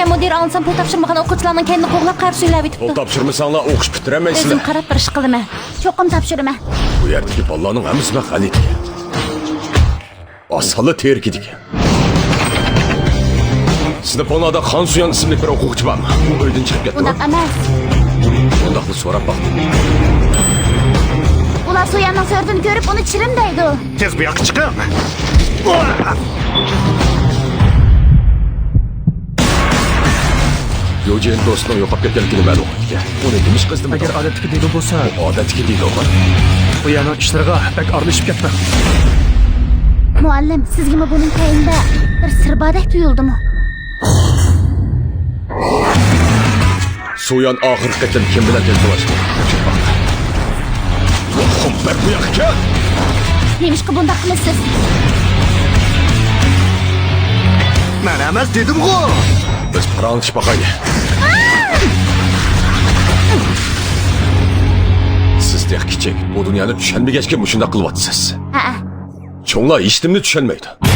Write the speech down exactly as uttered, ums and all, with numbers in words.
مۇدىر ئاڭلىسام پۇل تاپشۇرمىغان ئوقۇغۇچىلارنىڭ كەينىدىن قوغلاپ قارا سۆيلەۋېتىپتۇ. پۇل تاپشۇرمىساڭلار ئوقۇش پۈتتۈرەلمەيسىلەر. ئۆزۈم قاراپ بىر ئىش قىلىمەن. چوقۇم تاپشۇرىمەن. بۇ يەردىكى بالىلارنىڭ ھەممىسى بەك غەلىتە. ئاسانلا تېرىكىدىكەن. سىنىپىڭلاردا خان سۇيان ئىسىملىك بىر ئوقۇغۇچى بارمۇ؟ ئۇ ئۆيدىن چىقىپ كەتتىمۇ؟ ئۇنداق ئەمەس. ئۇنداقلا سوراپ باقتىم. ئۇلار سۇياننىڭ سۈرىتىنى كۆرۈپ، ئۇنى چىرىم دەيدۇ. تېز بۇ ياققا چىقىڭ! يوجىن دوستىنىڭ يوقاپ كەتكەنلىكىنى مەلۇم قىلدىكەن. ئۇنى نېمىشقا ئىزدىمىدىڭ؟ ئەگەر ئادەتتىكى دېلو بولسا. بۇ ئادەتتىكى دېلوغۇ؟ بۇ يەرنىڭ ئىشلىرىغا بەك ئارىلىشىپ كەتمەڭ. مۇئەللىم، سىزگىمۇ بۇنىڭ كەينىدە بىر سىر باردەك تۇيۇلدىمۇ؟ سۇيان ئاخىرقى قېتىم كىم بىلەن تېلېفونلاشتى؟ تەكشۈرۈپ باق. ۋاھ، بەر بۇ ياققا كەل! نېمىشقا بۇنداق قىلىسىز؟ مەن ئەمەس دېدىمغۇ! بىز پاراڭلىشىپ باقايلى. سىز تېخى كىچىك، بۇ دۇنيانى چۈشەنمىگەچكە مۇشۇنداق قىلىۋاتىسىز. ھەئە. چوڭلار ھېچنېمىنى چۈشەنمەيدۇ.